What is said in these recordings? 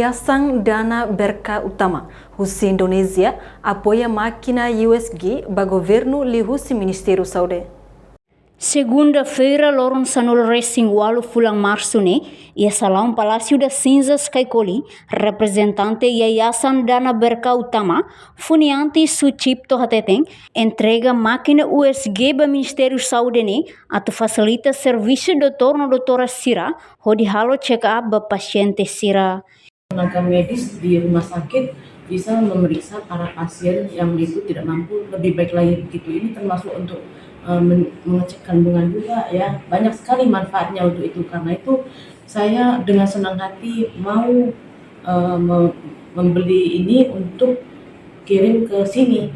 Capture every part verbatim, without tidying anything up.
Yayasan Dana Berkah Utama husi Indonézia apoia mákina U S G ba governu liuhusi Ministériu Saúde. Segunda-feira, loron sanulu-resin-ualu fulan Marsu ne'e, iha salaun Palácio das Cinzas, Caicoli, reprezentante Yayasan Dana Berkah Utama, Funianti Sucipto hateten, entrega mákina U S G ba Ministériu Saúde ne'e atu fasilita servisu doutór no doutora sira hodi halo check-up ba pasiente sira. Tenaga medis di rumah sakit bisa memeriksa para pasien yang itu tidak mampu lebih baik lagi begitu. Ini termasuk untuk, eh, men-, mengecek kandungan juga, ya. Banyak sekali manfaatnya untuk itu. Karena itu saya dengan senang hati mau, eh, me-, membeli ini untuk kirim ke sini.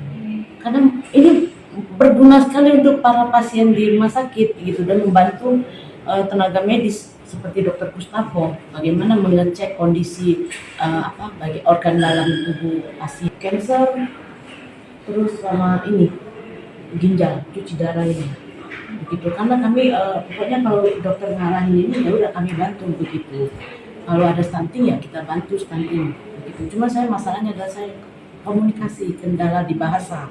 Karena ini berguna sekali untuk para pasien di rumah sakit gitu dan membantu, eh, tenaga medis seperti dokter Gustavo, bagaimana mengecek kondisi, eh, apa, bagi organ dalam tubuh pasien. Cancer, terus sama ini, ginjal, cuci darah ini. Begitu, karena kami, eh, pokoknya kalau dokter ngarahin ini, ya udah kami bantu begitu. Kalau ada stunting, ya kita bantu stunting. Begitu. Cuma saya, masalahnya adalah saya komunikasi, kendala di bahasa.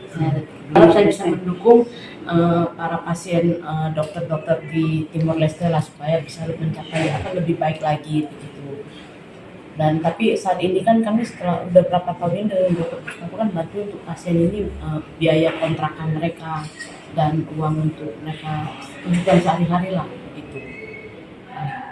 Saya harap saya bisa mendukung, eh, para pasien, eh, dokter-dokter di Timor Leste lah, supaya bisa mencapai apa lebih baik lagi begitu. Dan tapi saat ini kan kami setelah udah berapa tahun ini dengan dokter Gustavo kan bantu untuk pasien ini, eh, biaya kontrakan mereka dan uang untuk mereka kebutuhan sehari-hari lah begitu.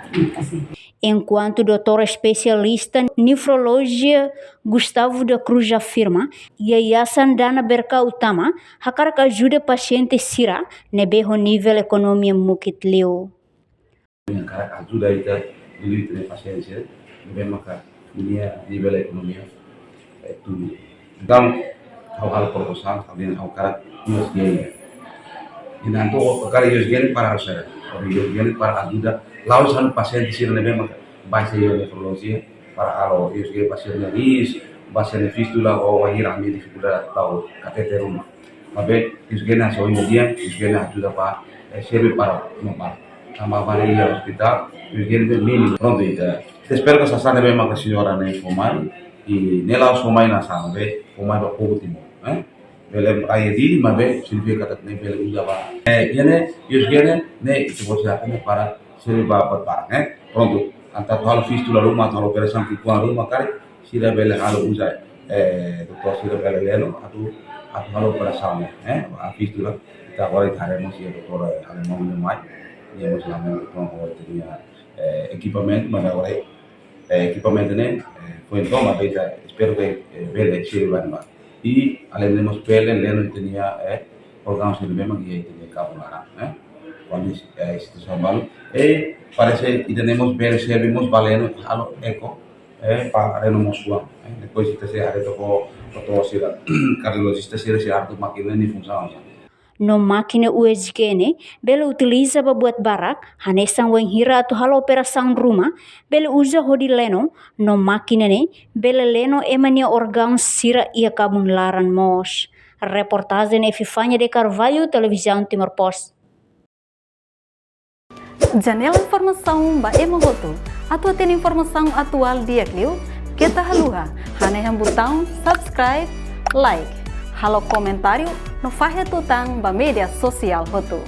Terima kasih. Enkuantu doutór espesialista nefrolojia Gustavo da Cruz afirma, Yayasan Dana Berkah Utama hakarak ajuda pasiente sira ne'ebé ho nivel ekonomia mukit liu. Hakarak ajuda ita dulu ita-nia pasiente sira ne'ebé maka nia nivel ekonomia, eh, tun. Entaun, ha'u halo proposal, ha'u dehan ha'u hakarak U S G. Entaun, ha'u hakarak U S G ne'e para halo saida. Ha'u dehan U S G ne'e para ajuda, la'ós halo pasiente sira ne'ebé maka baixa iha nefrolojia, para halo U S G pasiente nariz, pasiente fístula, ou wainhira ami difikuldade tau katéter ruma. Maibé, U S G ne'e hanesan ohin dehan, U S G ne'e ajuda ba, eh, serve para normal. Tanba para iha ospitál, U S G ne'e mínimu. Prontu, ita. Ita espera katak sasán ne'ebé maka señora ne'e fó mai, i ne'e la'ós fó mai hanesan, maibé fó mai ba povu Timor, eh? Bele rai Dili, maibé signifika katak ne'e bele uza ba. Eh, iha ne'e, U S G ne'e, ne'e, ita-boot sira ne'e para serve ba, ba, ba, eh? Prontu, entaun atu halo fístula ruma, atu halo operasaun ki'ikoan ruma, karik, sira bele halo uza, eh, doutór sira bele leno, atu, atu halo operasaun ne'e, eh, a fístula, ita agora ita haree mós iha doutór, eh, alemão ne'e mai, nia mós la main doutór, agora ita-nia, eh, ekipamentu, maibé agora, eh, ekipamentu ne'e, eh, foin toma, maibé ita espera katak, eh, bele sira bá ba. I alende mós bele leno ita-nia, eh, órgaun sira ne'ebé mak iha ita-nia kabun laran, eh. Kuandu, eh, situasaun balu, eh, parese ita-nia mós bele serve mós ba leno halo eko, eh, para leno mós uang, eh. Depois ita sei haree to'o, to'o sira, kardiolojista sira sei haree to'o mákina nia funsaun. No mákina U S G ne'e bele utiliza ba buat barak, hanesan wainhira atu halo operasaun ruma, bele uza hodi leno, no mákina ne'e bele leno ema nia órgaun sira iha kabun laran mós. Reportajen Epifania de Carvalho, Televizaun Timor Post. Janela informasaun ba ema hotu. Atu hatene informasaun atuál di'ak liu, keta haluha hanehan butaun subscribe, like, halo komentáriu no fahe tutan ba média sosiál hotu.